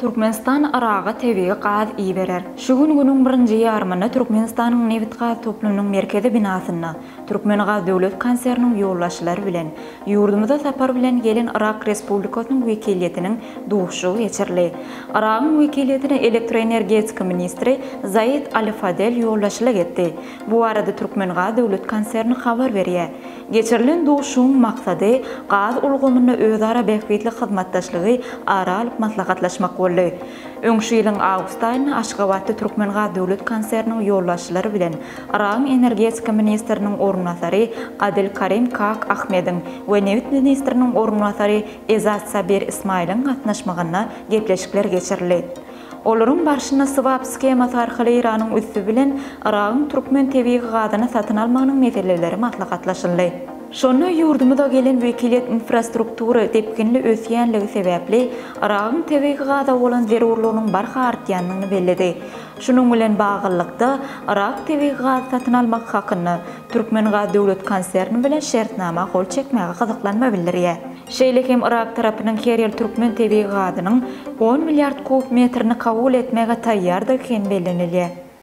Türkmenistan Yraga tebigy gaz iberer. Şu gün günüň birinji ýarymynda Türkmenistanyň nebit-gaz toplumynyň merkezi binasynda Türkmengaz döwlet konserniniň ýolbaşçylary bilen ýurdumyza sapar bilen gelen Yrak Respublikasynyň wekiliýetiniň duşuşygy geçirildi. Yragyň wekiliýetine elektroenergetika ministri Zaid Al-Fadel ýolbaşçylyk etdi. Bu barada Türkmengaz döwlet konserni habar berýär. Geçirilen duşuşygyň maksady gaz ulgamynda özara bähbitli hyzmatdaşlygy ara alyp maslahatlaşmak boldy. Öň şu ýylyň awgust aýynda Aşgabatda Türkmengaz döwlet konserniniň ýolbaşçylary bilen Yragyň energetika ministriniň orunbasary Adil Karim Kak Ahmediň we nebit ministriniň orunbasary Ezat Sabir Ismailiň gatnaşmagynda gepleşikler geçirildi. Olaryň barşynda swap skemasy arkaly Eýranyň üsti bilen Yragyň türkmen tebigy gazyny satyn almagynyň meseleleri maslahatlaşyldy. Şonda ýurdumyza gelen wekiliýet infrastruktura depginli ösýänligi sebäpli Yragyň tebigy gaza bolan zerurlygynyň barha artýandygyny belledi. Şunuň bilen baglylykda, Yrak tebigy gazy satyn almak hakynda Türkmengaz döwlet konserni bilen şertnama gol çekmäge gyzyklanma bildirýär. Şeýle hem yrak tarapynyň her ýyl türkmen tebigy gazynyň on milliard kub metrini kabul etmäge taýýardygy hem bellenilýär.